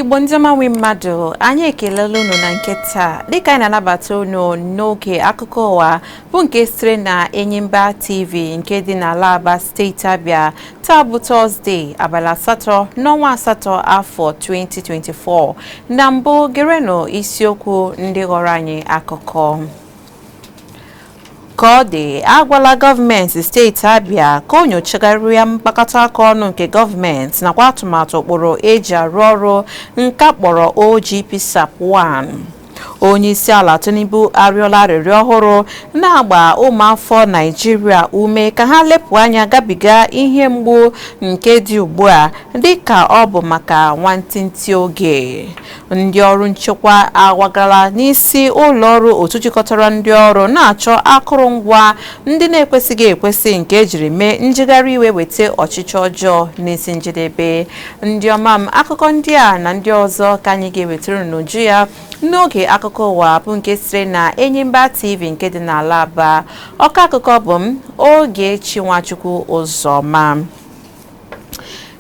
Igbo ndị ọma nwe mmadụ, anyị ekelela unu na nke taa dịka anyị na-anabata unu n'oge akụkọ ụwa bụ nke sitere na Enyimba TV nke dị n'ala Aba, steeti Abịa. Taa bụ Tọzdee, abalị 8 n'ọnwa 8, afọ 2024. Na mbụ, gerenụ isiokwu ndị ghọrọ anyị akụkọ. Ka ọ dị, agwala gọọmenti steeti Abịa ka o nyochagharịa mkpakọta aka ọnụ nke gọọmenti nakwa atụmatụ ụkpụrụ eji arụ ọrụ nke akpọrọ OGP SAP 1. Onye isi ala Tinubu arịọla arịrịọ ọhụrụ na-agba ụmụafọ Naijiria ume ka ha lepụ anya gabiga ihe mgbu nke dị ugbu a, dịka ọ bụ maka nwantịntị oge. Ndị ọrụ nchekwa awagala n'isi ụlọ ọrụ otu jikọtara ndị ọrụ na-achọ akụrụngwa ndị na-ekwesịghị ekwesị nke ejiri mee njegharị iwe weta ọchịchị ọjọọ n'isi njedebe. Ndị ọma m, akụkọ ndị a na ndị ọzọ ka anyị ga-ewetara n'uju ya n'oge akụkọ ụwa bụ nke sitere na Enyimba TV nke dị n'ala Aba. Ọkọ akụkọ bụ m, Ogechi Nwachukwu Ụzọma.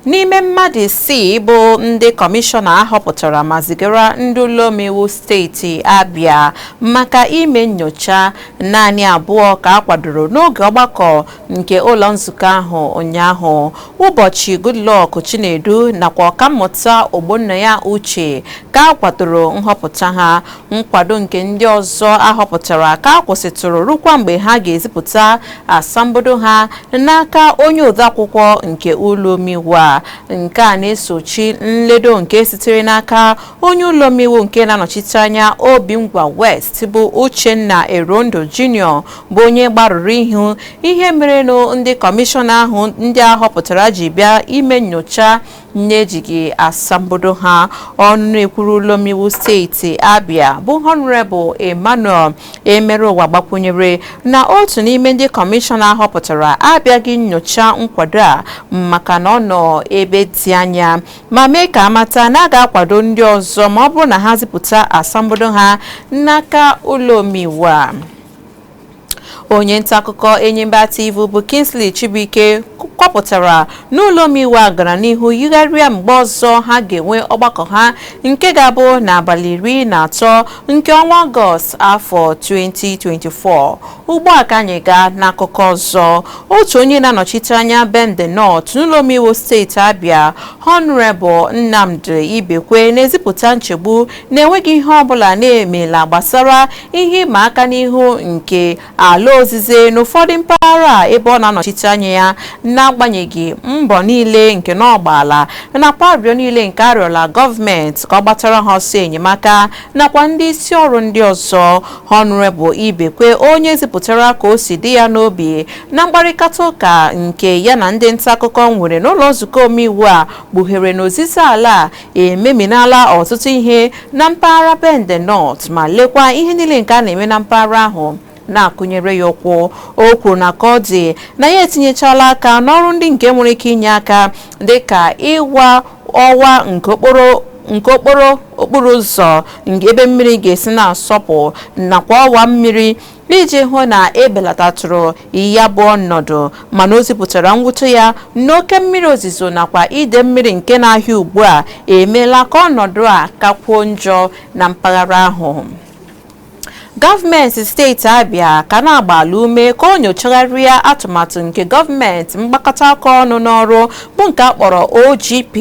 N'ime mmadụ 6 bụ ndị kọmishọna ahọpụtara ma zigara ndị ụlọ omeiwu steeti Abịa maka ime nyocha, naanị abụọ ka a kwadoro n'oge ọgbakọ nke ụlọ nzukọ ahụ ụnyaahụ. Ụbọchị Goodluck Chinedu nakwa Ọkammụta Ogbonnaya Uche ka a kwadoro nhọpụta ha. Nkwado nke ndị ọzọ ahọpụtara ka a kwụsịtụrụ rukwa mgbe ha ga-ezipụta asambodo ha n'aka onye odeakwụkwọ nke ụlọ omeiwu a. Nke a na-esochi nledo nke sitere n'aka onye ụlọ omeiwu nke na-anọchite anya Obingwa West, bụ Uchenna Erondu Junior, bụ onye gbarụrụ ihu ihe merenụ ndị kọmishọna ahụ ndị a họpụtara ji bịa ime nyocha na-ejighị asambodo ha. Ọnụ na-ekwuru ụlọ omeiwu steeti Abịa, bụ Honorable Emmanuel Emereụwa, gbakwunyere na otu n'ime ndị kọmishọna ahọpụtara abịaghị nyocha nkwado a maka na ọ nọ ebe dị anya, ma mee ka amata na a ga-akwado ndị ọzọ ma ọ bụrụ na ha zipụta asambodo ha n'aka ụlọ omeiwu a. Onye nta akụkọ Enyimba TV bụ Kingsley Chibuike kwapụtara n'ụlọ omeiwu a gara n'ihu yigharịa mgbe ọzọ ha ga-enwe ọgbakọ ha, nke ga-abụ n'abalị 13 nke ọnwa Ọgọst, afọ 2024. Ugbu a ka anyị gaa n'akụkọ ọzọ. Otu onye na-anọchite anya Bende North n'ụlọ omeiwu steeti Abịa, Honorable Nnamdi Ibekwe, na-ezipụta nchegbu na-enweghị ihe ọbụla na-emela gbasara ihe ịma aka n'ihu nke ala ozize n'ụfọdụ mpaghara ebe ọ na-anọchite anya ya, n'agbanyeghị mbọ niile nke n'ọgbaala nakwa arịrịọ niile nke arịọla gọọmenti ka ọ gbatara ha ọsọ enyemaka nakwa ndị isi ọrụ ndị ọzọ. Honorable Ibekwe, onye zipụtara ka o si dị ya n'obi na mkparịta ụka nke ya na ndị nta akụkọ nwere n'ụlọ nzukọ omeiwu a, kpughere n'ozizi ala ememinala ọtụtụ ihe na mpaghara Bende North, ma lekwa ihe niile nke a na-eme na mpaghara ahụ na-akụnyere ya ụkwụ. O kwuru na ka ọ dị na ya etinyechala aka n'ọrụ ndị nke nwere ike inye aka, dịka ịwa ọwa nke okporo okporo ụzọ ebe mmiri ga-esi na-asọpụ nakwa ọwa mmiri iji hụ na ebelatatụrụ ya bụ ọnọdụ. Mana o zipụtara mwute ya n'oke mmiri ozuzo nakwa ide mmiri nke na-ahịa ugbu a emeela ka ọnọdụ a kakwuo njọ na mpaghara ahụ. Gọọmenti steeti Abịa ka na-agbala ume ka o nyochagharịa atụmatụ nke gọọmenti mgbakọta aka ọnụ n'ọrụ bụ nke akpọrọ OGP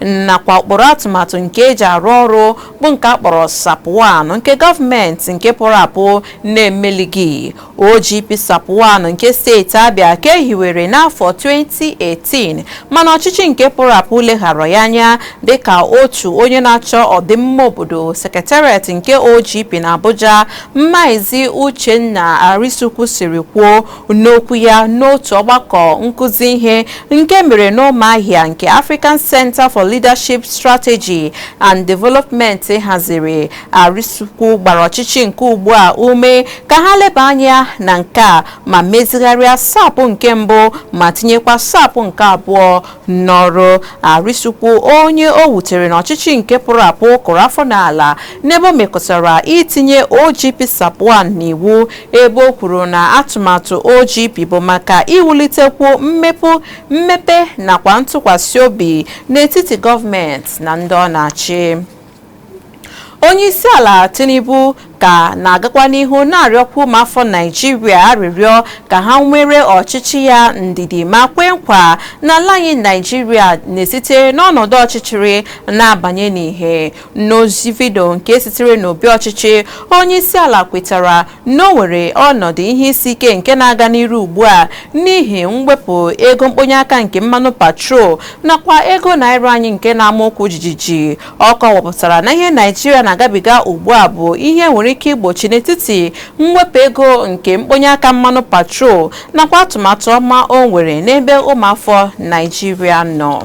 nakwa ụkpụrụ atụmatụ nke eji arụ ọrụ bụ nke akpọrọ SAP 1 nke gọọmenti nke pụrụ apụ na-emelighị. OGP SAP 1 nke steeti Abịa ka ehiwere n'afọ 2018, mana ọchịchị nke pụrụ apụ leghara ya anya. Dịka otu onye na-achọ ọdịmma obodo, secretariat nke OGP na Abuja, Maazị Uchenna Arisukwu, siri kwuo n'okwu ya n'otu ọgbakọ nkụzi ihe nke mere n'Ụmụahịa nke African Center for Leadership Strategy and Development haziri, Arisukwu gbara ọchịchị nke ugbu a ume ka ha leba anya na nke a ma mezigharịa SAP nke mbụ ma tinyekwa SAP nke abụọ n'ọrụ. Arisukwu, onye o wutere na ọchịchị nke pụrụ apụ kụrụ afọ n'ala n'ebe o mekọtara itinye OGP SAP 1 n'iwu, ebe o kwuru na atụmatụ OGP bụ maka iwulitekwu mmepe nakwa Nakwa ntụkwasị obi n'etiti gọọmenti na ndị ọ na-achị. Onye isi ala Tinubu ka na-agakwa n'ihu na-arịọkwa ụmụafọ Naijiria arịrịọ ka ha nwere ọchịchị ya ndidi, ma kwe nkwa na ala anyị Naijiria na-esite n'ọnọdụ ọchịchịrị na-abanye n'ihe. N'ozi vidio nke sitere n'obi ọchịchị, onye isi ala kwetara na o nwere ọnọdụ ihe isi ike nke na-aga n'iru ugbu a n'ihi mwepụ ego mkponye aka nke mmanụ petrol nakwa ego naira anyị nke na-ama ụkwụ jijiji. Ọ kọwapụtara na ihe Naijiria na-agabiga ugbu a bụ ihe nwere ike igbochi n'etiti mwepụ ego nke mkponye aka mmanụ petrol nakwa atụmatụ ọma o nwere n'ebe ụmụafọ Naijiria nọ.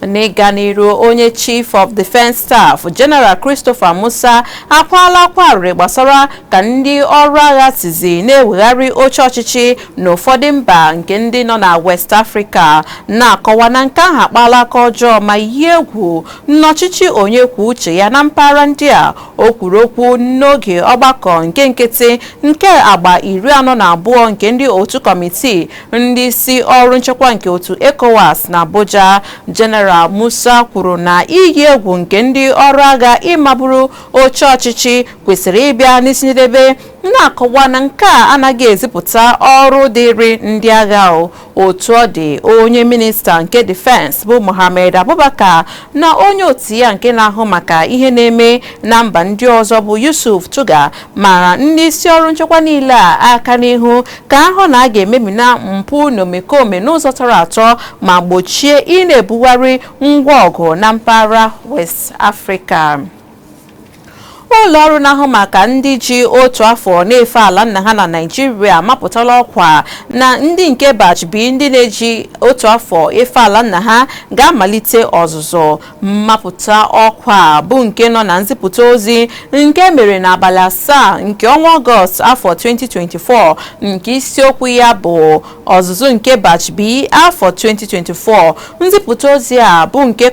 N'ịga n'iru, onye Chief of Defence Staff, General Christopher Musa, akwala akwa arịrị gbasara ka ndị ọrụ agha sizi na-ewegharị oche ọchịchị n'ụfọdụ mba nke ndị nọ na West Africa, na-akọwa na nke ahụ akpaala aka ọjọọ ma yie egwu n'ọchịchị onye kwuo uche ya na mpaghara ndị a. O kwuru okwu n'oge ọgbakọ nke nkịtị nke agba 42 nke ndị otu kọmitii ndị isi ọrụ nchekwa nke otu ECOWAS na Abuja. General Musa kwuru na iyi egwu nke ndị ọrụ agha ịmaburu oche ọchịchị kwesịrị ịbịa n'isi njedebe, na-akọwa na nke a anaghị ezipụta ọrụ dịrị ndị agha. Otu ọ dị, onye minista nke defense bụ Mohammed Abubakar na onye otu ya nke na-ahụ maka ihe na-eme na mba ndị ọzọ bụ Yusuf Tuga mara ndị isi ọrụ nchekwa niile a aka n'ihu ka ahụ na a ga-ememina mpụ na omekome n'ụzọ tọrọ atọ ma gbochie ị na-ebugharị ngwa ọgụ na mpaghara West Africa. Ụlọ ọrụ na-ahụ maka ndị ji otu afọ na-efe ala nna ha na Naịjirịa mapụtala ọkwa na ndị nke Batch B, ndị na-eji otu afọ efe ala nna ha, ga-amalite ọzụzụ. Mmapụta ọkwa bụ nke nọ na nzipụta ozi nke mere n'abalị 7 nke ọnwa Ọgọst afọ 2024, nke isiokwu ya bụ ọzụzụ nke Batch B afọ 2024. Nzipụta ozi a bụ nke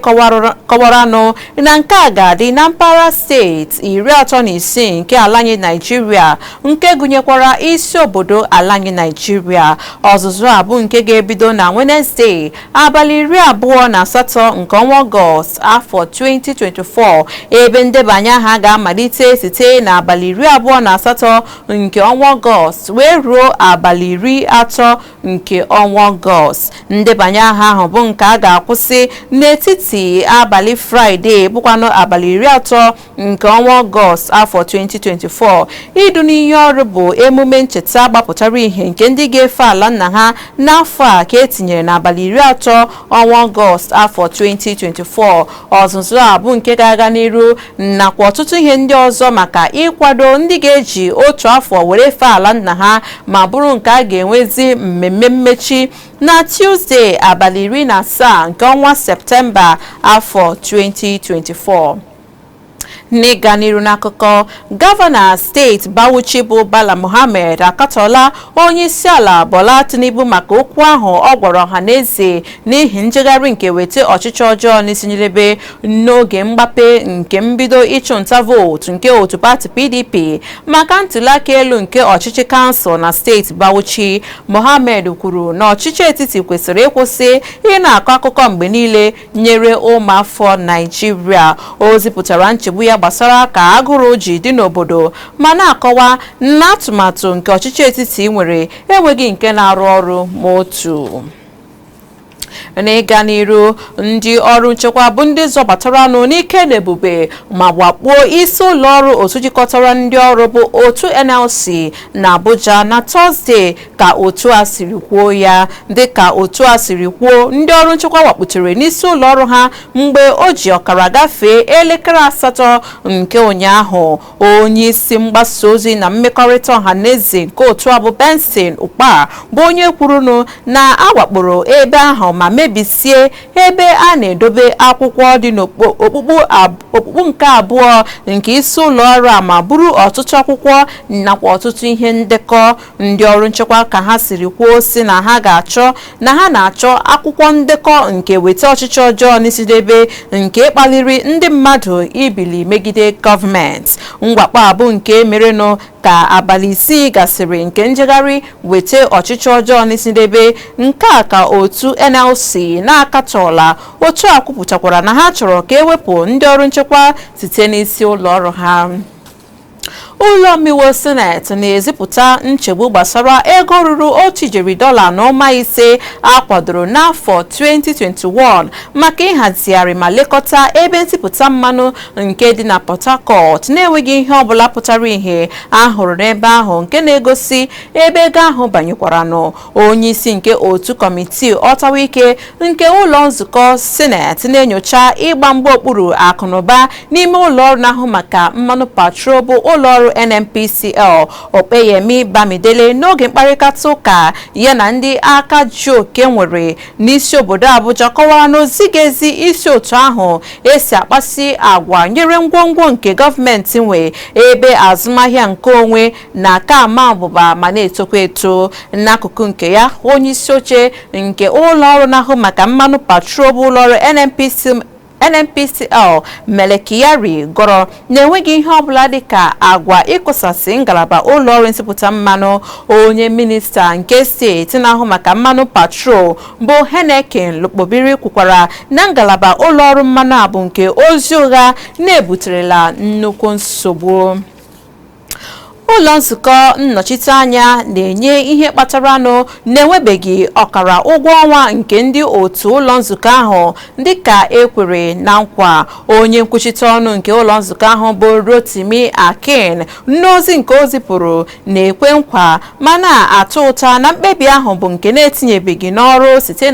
kọwaranụ na nke a ga-adị na mpaghara steeti 36 nke ala anyị Naijiria, nke gụnyekwara isi obodo ala anyị Naijiria. Ọzụzụ a bụ nke ga-ebido na Wenezdee, abalị 28 nke ọnwa Ọgọst afọ 2024, ebe ndebanye aha ga-amalite site n'abalị 28 nke ọnwa Ọgọst wee ruo abalị 30 nke ọnwa Ọgọst. Ndebanye aha ahụ bụ nke a ga-akwụsị n'etiti abalị Fraịde, bụkwanụ abalị 30 nke ọnwa Ọgọst afọ 2024. Idu n'ihe ọrụ bụ emume ncheta gbapụtara ihe nke ndị ga-efe ala nna ha n'afọ a ka etinyere n'abalị 30 ọnwa Ọgọst afọ 2024. Ọzụzụ a bụ nke ga-aga n'iru nakwa ọtụtụ ihe ndị ọzọ maka ịkwado ndị ga-eji otu afọ were fee ala nna ha, ma bụrụ nke a ga-enwezi mmemme mmechi na Tuzdee, abalị 17 nke ọnwa Septemba afọ 2024. N'ịga n'iru n'akụkọ, gọvanọ steeti Bauchi bụ Bala Mohammed akatọla onye isi ala Bola Tinubu maka okwu ahụ ọ gwara ọhaneze n'ihi njegharị nke weta ọchịchị ọjọọ n'isi njedebe n'oge mgbape nke mbido ịchụnta vootu nke otu pati PDP maka ntụliaka elu nke ọchịchị kansụl na steeti Bauchi. Mohammed kwuru na ọchịchị etiti kwesịrị ịkwụsị ị na-akọ akụkọ mgbe niile nyere ụmụafọ Naijiria. O zipụtara nchegbu ya gbasara ka agụrụ ji dị n'obodo, ma na-akọwa na atụmatụ nke ọchịchị etiti nwere enweghị nke na-arụ ọrụ ma otu. N'ịga n'iru, ndị ọrụ nchekwa bụ ndị zọbataranụ n'ike na ebube ma wakpuo isi ụlọ ọrụ otu jikọtara ndị ọrụ bụ otu NLC na Abuja na Tọzdee, ka otu a siri kwuo ya. Dịka otu a siri kwuo, ndị ọrụ nchekwa wakputere n'isi ụlọ ọrụ ha mgbe o ji ọkara gafee elekere 8 nke ụnyaahụ. Onye isi mgbasa ozi na mmekọrịta ọha na eze nke otu a bụ Benson Ukpa bụ onye kwurunụ na awakporo ebe ahụ ma mebisie ebe a na-edobe akwụkwọ dị n'okpukpu okpukpu nke abụọ nke isi ụlọ ọrụ a, ma bụrụ ọtụtụ akwụkwọ nakwa ọtụtụ ihe ndekọ. Ndị ọrụ nchekwa, ka ha siri kwuo, si na ha ga-achọ na ha na-achọ akwụkwọ ndekọ nke weta ọchịchị ọjọọ n'isidebe nke kpaliri ndị mmadụ ibili megide gọọmenti. Mwakpo a bụ nke merenụ. Ka abalị 6 gasịrị nke njegharị weta ọchịchị ọjọọ n'isidebe nke a, ka otu NLC na-akatọla otu a kwupụtakwara na ha chọrọ ka ewepụ ndị ọrụ nchekwa site n'isi ụlọ ọrụ ha. Ụlọ omeiwu Sineti na-ezipụta nchegbu gbasara ego ruru $1.5 ijeri akwadoro n'afọ 2021 maka ịhazigharị ma lekọta ebe nsipụta mmanụ nke dị na Port Harcourt, na-enweghị ihe ọbụla pụtara ihe ahụrụ n'ebe ahụ nke na-egosi ebe ego ahụ banyekwaranụ. Onye isi nke otu kọmitii ọtawa ike nke ụlọ nzukọ Sineti na-enyocha ịgba mgba okpuru akụnụba n'ime ụlọ ọrụ na-ahụ maka mmanụ petrol, bụ ụlọọrụ NNPCL, Opeyemi Bamidele, n'oge mkparịta ụka ya na ndị aka ji oke nwere n'isi obodo Abuja, kọwara na ozighị ezi isi otu ahụ esi akpasi agwa nyere ngwongwo nke gọọmenti nwe, ebe azụmahịa nke onwe na-aka ama abụba ma na-etokwa eto. N'akụkụ nke ya, onye isi oche nke ụlọ ọrụ na-ahụ maka mmanụ petrol, bụ ụlọọrụ NNPC NNPCL, Mele Kyari, gọrọ na-enweghị ihe ọbụla dịka agwa ịkụsasị ngalaba ụlọọrụ nsipụta mmanụ. Onye minista nke steeti na-ahụ maka mmanụ petrol, bụ Heineken Lokpobiri, kwukwara na ngalaba ụlọọrụ mmanụ a bụ nke ozi ụgha na-ebuterela nnukwu nsogbu. Ụlọ nzukọ nnọchiteanya na-enye ihe kpataranụ na-enwebeghị ọkara ụgwọ ọnwa nke ndị otu ụlọ nzukọ ahụ dịka ekwere na nkwa. Onye nkwuchite ọnụ nke ụlọ nzukọ ahụ, bụ Rotimi Akin, n'ozi nke o zipụrụ, na-ekwe nkwa ma na-atụ ụta na mkpebi ahụ bụ nke na-etinyebeghị n'ọrụ site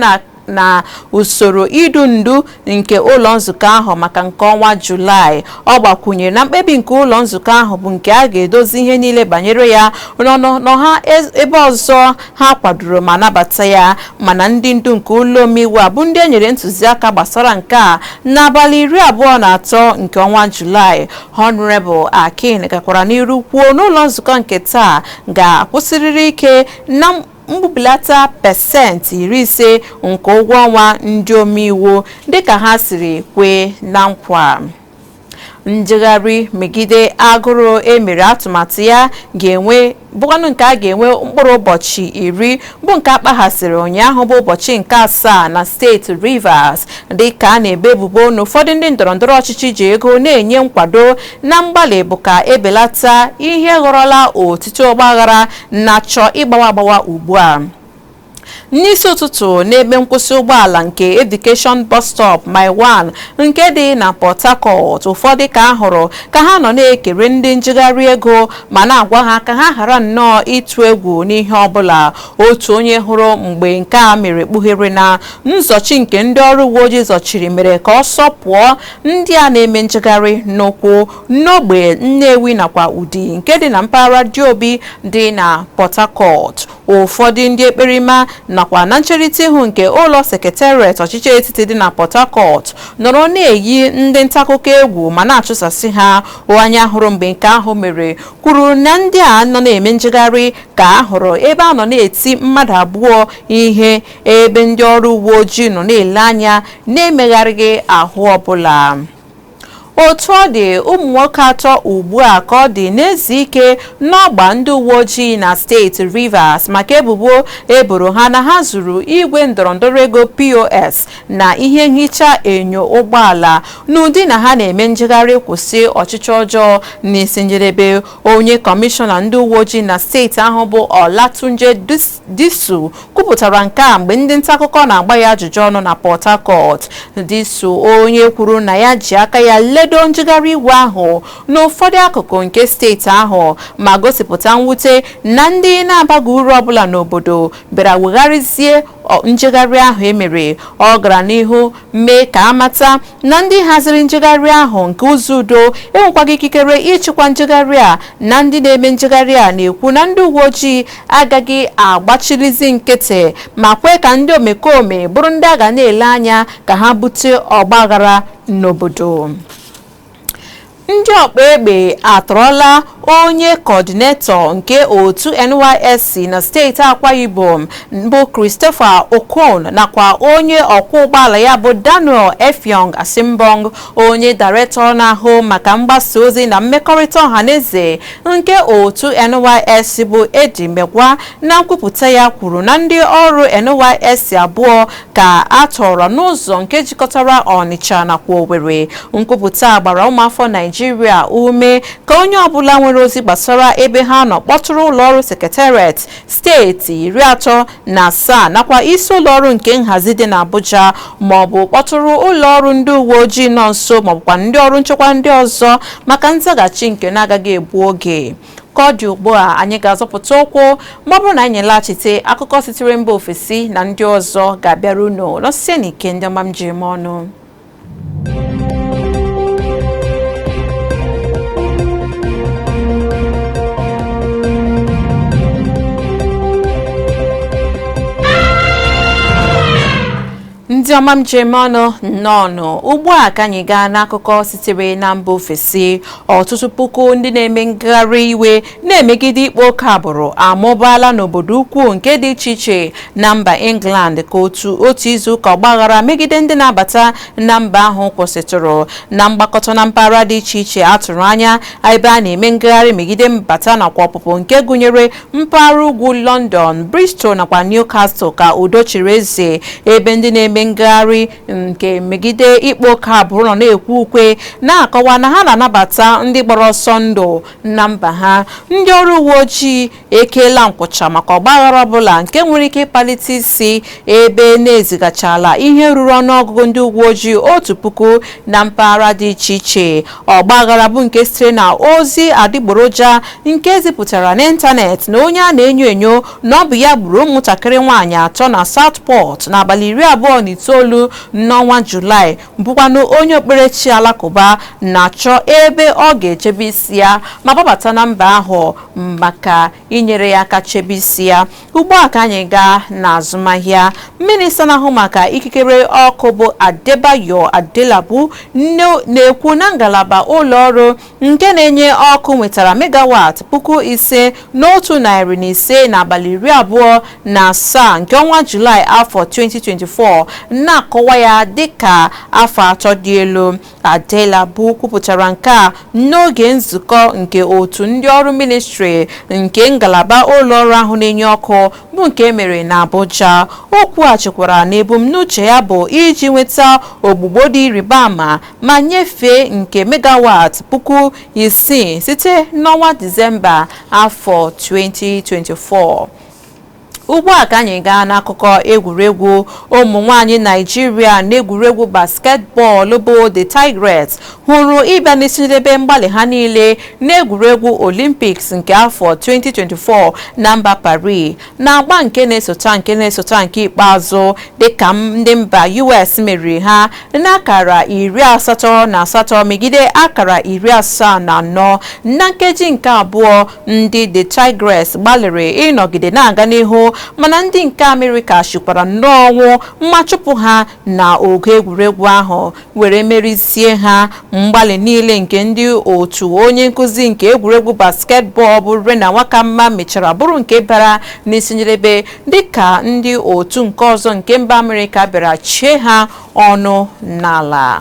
na usoro idu ndu nke ụlọ nzukọ ahụ maka nke ọnwa Julaị. Ọ gbakwunyere na mkpebi nke ụlọ nzukọ ahụ bụ nke a ga-edozi ihe niile banyere ya n'ọha ebe ọzọ ha kwadoro ma nabata ya. Mana ndị ndu nke ụlọ omeiwu a bụ ndị e nyere ntụziaka gbasara nke a n'abalị 23 nke ọnwa Julaị. Honorable Akin gakwara n'iru kwuo n'ụlọ nzukọ nke taa ga-akwụsịrịrị ike na mgbubilata 50% nke ụgwọ ọnwa ndị omeiwu dịka ha siri kwee na nkwa. Njegharị megide agụrụ emere atụmatụ ya ga-enwe, bụkwanụ nke a ga-enwe mkpụrụ ụbọchị 10, bụ nke akpaghasịrị ụnyaahụ, bụ ụbọchị nke asaa na steeti Rivers, dịka a na-ebe ebubo na ụfọdụ ndị ndọrọndọrọ ọchịchị ji ego na-enye nkwado na mgbalị bụ ka ebelata ihe ghọrọla otiti ọgbaghara na-achọ ịgbawa agbawa ugbu a. N'isi ụtụtụ, n'ebe nkwụsị ụgbọala nke Education Bus Stop, Mile 1 nke dị na Port Harcourt, ụfọdụ ka a hụrụ ka ha nọ na-ekere ndị njegharị ego ma na-agwa ha ka ha ghara nnọọ ịtụ egwu n'ihe ọbụla. Otu onye hụrụ mgbe nke a mere kpughere na nzọchi nke ndị ọrụ uwe ojii zọchiri mere ka ọsọ pụọ ndị a na-eme njegharị n'ụkwụ n'ogbe Nnewi nakwa Udi nke dị na mpaghara Diobi dị na Port Harcourt. Ụfọdụ ndị ekperima nakwa na ncherịta ihu nke ụlọ sekretariat ọchịchị etiti dị na Port Harcourt nọrọ na-eyi ndị ntaakụkọ egwu ma na-achụsasị ha. Onye hụrụ mgbe nke ahụ mere kwuru na ndị a nọ na-eme njegharị ka a hụrụ ebe a nọ na-eti mmadụ abụọ ihe, ebe ndị ọrụ uwe ojii nọ na-ele anya na-emegharịghị ahụ ọbụla. Otu ọ dị, ụmụ nwoke atọ ugbu a ka ọ dị na-ezu ike n'ọgba ndị uwe ojii na steeti Rivers maka ebubo eboro ha na ha zuru igwe ndọrọndọrọ ego POS na ihe nhicha enyo ụgbọala n'ụdị na ha na-eme njegharị kwụsị ọchịchị ọjọọ n'isi njedebe. Onye kọmishọna ndị uwe ojii na steeti ahụ, bụ Olatunji Disu, kwupụtara nke a mgbe ndị nta akụkọ na-agba ya ajụjụ ọnụ na Port Harcourt. Disu, onye kwuru na ya ji aka ya ledo njegharị iwe ahụ n'ụfọdụ akụkụ nke steeti ahụ ma gosipụta mwute na ndị na-abaghị uru ọbụla n'obodo bịara wegharịzie njegharị ahụ emere. Ọ gara n'ihu mee ka amata na ndị haziri njegharị ahụ nke ụzọ udo enwekwaghị ikikere ịchịkwa njegharị a, na ndị na-eme njegharị a na-ekwu na ndị uwe ojii agaghị agbachilizi nkịtị ma kwee ka ndị omekome bụrụ ndị a ga na-ele anya ka ha bute ọgbaghara n'obodo. Ndị ọkpa egbe atọrọla Onye kọdinetọ nke otu NYSC na steeti Akwa Ibom bụ Christopher Okon nakwa onye ọkwọ ụgbọala ya bụ Daniel Effiong Asimbong. Onye dairektọ na-ahụ maka mgbasa ozi na mmekọrịta ọhaneze nke otu NYSC bụ Edi Megwa na nkwupụta ya kwuru na ndị ọrụ NYSC abụọ ka a tọrọ n'ụzọ nke jikọtara Ọnịcha nakwa Owerri. Nkwupụta gbara ụmụafọ Naijiria ume ka onye ọbụla nwere ozi gbasara ebe ha nọ kpọtụrụ ụlọọrụ sekretariat steeti 37 nakwa isi ụlọọrụ nke nhazi dị n'Abuja, maọbụ kpọtụrụ ụlọọrụ ndị uwe ojii nọ nso, maọbụkwa ndị ọrụ nchekwa ndị ọzọ maka nzaghachi nke na-agaghị egbu oge. Ka ọ dị ugbu a, anyị ga-azọpụta ụkwụ ma ọ bụrụ na anyị laghachite, akụkọ sitere mba ofesi na ndị ọzọ ga-abịara unu. Nọsie n'ike, ndị ọma m ji eme ọnụ. Ndị ọma m ji eme ọnụ, nnọọnụ. Ugbu a ka anyị gaa n'akụkọ sitere na mba ofesi. Ọtụtụ puku ndị na-eme ngagharị iwe na-emegide ikpe oke agbụrụ amụbaala n'obodo ukwu nke dị iche iche na mba England ka otu izu ụka ọgbaghara megide ndị na-abata na mba ahụ kwụsịtụrụ. Na mgbakọta na mpaghara dị iche iche atụrụ anya ebe a na-eme ngagharị megide mbata nakwa ọpụpụ, nke gụnyere mpaghara ugwu London, Bristol nakwa Newcastle, ka udo chịrị eze, ebe ndị na-eme ngagharị nke megide ikpe oke agbụrụ nọ na-ekwu ukwe na-akọwa na ha na-anabata ndị gbara ọsọ ndụ na mba ha. Ndị ọrụ uwe ojii ekeela nkwụcha maka ọgbaghara ọbụla nke nwere ike ịkpalite isi, ebe na-ezigachala ihe ruru ọnụọgụgụ ndị uwe ojii 1000 na mpaghara dị iche iche. Ọgbaghara bụ nke sitere na ozi adịgboroja nke zipụtara n'ịntanetị na onye a na-enyo enyo na ọ bụ ya gburu ụmụntakịrị nwaanyị atọ na Southport n'abalị 29 n'ọnwa Julaị, bụkwanụ onye okpukperechi Alakụba, na-achọ ebe ọ ga-echebe isi ya ma gbabata na mba ahụ maka inyere ya aka chebe isi ya. Ugbu a ka anyị gaa n'azụmahịa. Minista na-ahụ maka ikikere ọkụ bụ Adebayo Adelabu na-ekwu na ngalaba ụlọ ọrụ nke na-enye ọkụ nwetara megawatt 5105 n'abalị 27 nke ọnwa Julaị afọ 2024, na-akọwa ya dịka afọ atọ dị elu. Adelabu kwupụtara nke a n'oge nzukọ nke otu ndị ọrụ ministri nke ngalaba ụlọọrụ ahụ na-enye ọkụ bụ nke emere na Abuja. O kwughachikwara na ebumnuche ya bụ iji nweta ogbugbo dị ịrịba ama ma nyefee nke megawatt 6000 site n'ọnwa Disemba afọ 2024. Ugbu a ka anyị gaa n'akụkọ egwuregwu. Ụmụ nwanyị Naijiria n'egwuregwu basketball bụ The Tigress hụrụ ịbịa n'isi njedebe mgbalị ha niile n'egwuregwu Olympics nke afọ 2024 na mba Paris na-agba nke na-esota nke na-esota nke ikpeazụ, dịka ndị mba US meriri ha n'akara 88 megide akara 74 na nkeji nke abụọ. Ndị The Tigress gbalịrị ịnọgide na-aga n'ihu, mana ndị nke Amerịka chikwara nnọọ ọnwụ mma chụpụ ha na ogo egwuregwu ahụ were merizie ha. Mgbalị niile nke ndị otu onye nkụzi nke egwuregwu basketball bụ Rena Nwakamma mechara bụrụ nke bara n'isi njedebe, dịka ndị otu nke ọzọ nke mba Amerịka bịara chie ha ọnụ n'ala.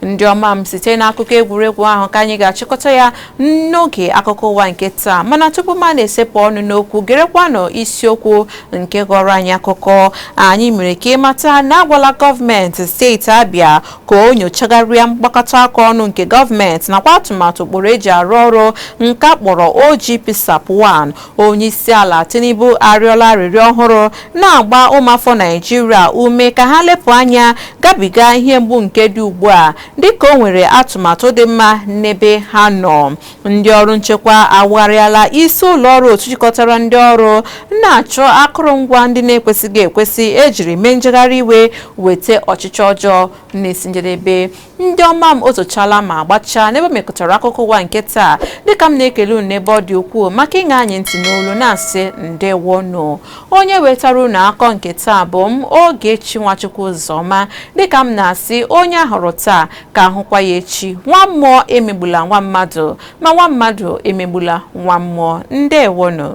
Ndị ọma m, site n'akụkọ egwuregwu ahụ ka anyị ga-achịkọta ya n'oge akụkọ ụwa nke taa. Mana tupu m na-esepụ ọnụ n'okwu, gerekwanụ isiokwu nke ghọrọ anyị akụkọ. Anyị mere ka ịmata na agwala gọọmenti steeti Abịa ka o nyochagharịa mgbakọta aka ọnụ nke gọọmenti nakwa atụmatụ ụkpụrụ eji arụ ọrụ nke a kpọrọ OGPSAP 1. Onye isi ala Tinubu arịọla arịrịọ ọhụrụ, na-agba ụmụafọ Naijiria ume ka ha lepụ anya gabiga ihe mgbu nke dị ugbu a, dịka o nwere atụmatụ dị mma n'ebe ha nọ. Ndị ọrụ nchekwa awagharịala isi ụlọ ọrụ otu jikọtara ndị ọrụ na-achọ akụrụngwa ndị na-ekwesịghị ekwesị ejiri mee njegharị iwe weta ọchịchị ọjọọ. N'isi njedebe, ndị ọma m, o tochala ma gbachaa n'ebe o mekọtara akụkọ ụwa nke taa. Dịka m na-ekele unu n'ebe ọ dị ukwuu maka ịṅa anyị ntị n'olu, na-asị ndewonụ. Onye wetara unu akọ nke taa bụ m, Ogechi Nwachukwu Ụzọma. Dịka m na-asị, onye ahụrụ taa ka ahụkwa ya echi. Nwa mmụọ emegbula nwa mmadụ, ma nwa mmadụ emegbula nwa mmụọ. Ndewonụ.